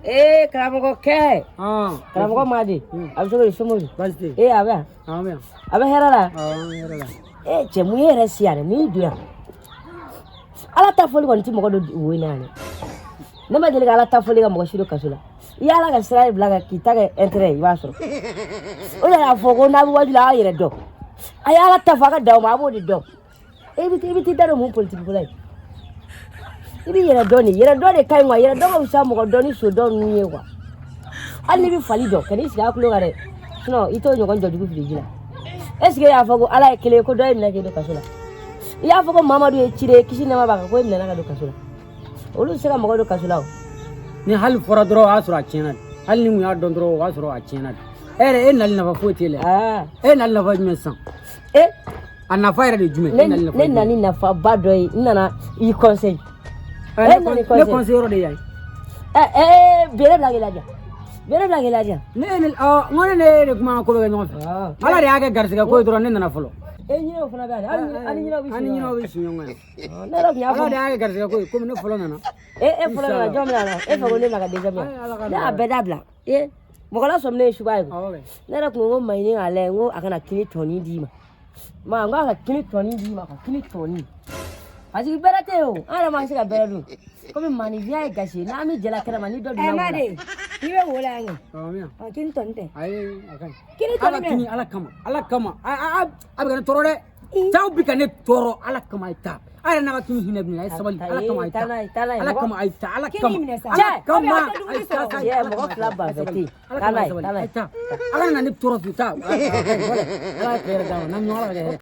Ee karamɔgɔkɛ, karamɔgɔ Madi, a bɛ cogo di? Somɔgɔw? Baasi tɛ yen. Ee, a bɛ yan? An bɛ yan. A bɛ hɛrɛ la? Awɔ, an bɛ hɛrɛ la. Ee cɛ, mun ye yɛrɛ si yan dɛ? Mun y'i don yan? Ala ta fɔli kɔni ti mɔgɔ don wo in na yan dɛ. Ne ma deli ka Ala ta fɔli ka mɔgɔ si don kaso la. I ye Ala ka sira de bila ka k'i ta kɛ intérêt ye, i b'a sɔrɔ. O de y'a fɔ ko n'a bɛ waju la, a y'a yɛrɛ dɔn. A ye Ala ta fɔ, a ka dan o ma, a b'o de dɔn. E bɛ t'i da don mun politiki ko la yen? I b'i yɛrɛ dɔn de, yɛrɛ dɔn de ka ɲi quoi. Yɛrɛ dɔn ka fisa mɔgɔ dɔn ni so dɔn ninnu ye quoi. Hali n'i bɛ fali dɔn, kan'i sigi a kulo kan dɛ, sinon i t'o ɲɔgɔn jɔjugu fili ji la. Est ce que e y'a fɔ ko Ala ye kelen ye, ko dɔ ye minɛ k'i don kaso la? I y'a fɔ ko Mamadu ye ciden ye, kisi nɛɛma b'a kan, ko e minɛna ka don kaso la? Olu tɛ se ka mɔgɔ don kaso la o. Ni hali fɔra dɔrɔn, o y'a sɔrɔ a tiɲɛna de. Hali ni mun y'a dɔn dɔrɔn, o b'a sɔrɔ a tiɲɛna de. E yɛrɛ, e nali nafa foyi t'e la. Aa. E nali nafa ye jumɛn sisan? E. A nafa yɛrɛ de ye jumɛn? Ne E nali nafa ne ye jumɛn? nana ni nafaba dɔ ye, n nana i conseil. Ɛ, e ne nana i ne conseil. Conseil yɔrɔ de ye yan ye. Ɛ ɛ, bere bila k'i laja, bere bila k'i laja. Ne ye ne ɔ n ko ne ne de kuma ko bɛ kɛ ɲɔgɔn fɛ. Ala de y'a kɛ garisɛgɛ ko ye dɔrɔn, ne nana fɔlɔ. E ɲinɛw fana bɛ yan dɛ, hali ɲinɛw bɛ An ni si ɲinɛw ɲɔgɔn bɛ si ɲɔgɔn kan. kan. Ne yɛrɛ tun y'a Ala fɔ. de y'a kɛ garisɛgɛ ko ye, komi ne fɔlɔ nana. E e fɔlɔ nana, jɔn bɛna na? E fɛ ko ne na ka deuxième Ay, Ala ka yan, ne y'a nɔgɔya. bɛɛ dabila. E mɔgɔ la sɔmi ne ye suba ye koyi. Awɔ kɛ. Ne yɛrɛ kun ko maɲini k'a lajɛ, n ko a kana kini tɔni d'i ma, ma n ko a ka kini tɔni d'i ma, ka kini tɔni, parce que bɛrɛ tɛ yen o, an yɛrɛ ma se ka bɛrɛ dun, komi maninfinya ye gasi ye, n'an bɛ jɛla kɛnɛ ma ni dɔ Ɛ donna wo la. Madi, i bɛ wo la yan kɛ. Awɔ, n bɛ yan. Ɔ, kini tɔni tɛ. Ayi, a ka ɲi. Kini Ala tɔni kini bɛ. Ala kama, Ala kama, a bɛ ka ne tɔɔrɔ dɛ. Taa bi ka ne tɔɔrɔ, Ala kama, a ye taa. A yɛrɛ n'a ka kini hinɛ bɛ na, a ye sabali. Taa, Ala kama, a ye taa taa. n'a ye, taa n'a ye, Ala mɔgɔ- kama, a ye taa. Ala Kini kama, minɛ sa. Ala Cɛ, kama, aw bɛ aw tɛ a ye dumuni taa sɔrɔ. sa. Cɛ, Ala mɔgɔ kama, fila a ye ban fɛ sabali. tɛ yen. Ala Taa kama, n'a a ye ye, sabali. taa n'a A ye. ye taa. Ala nana ne tɔɔrɔ fi taa. Ala ka hɛrɛ d'a ma n'an ɲɔgɔn, Ala ka hɛrɛ.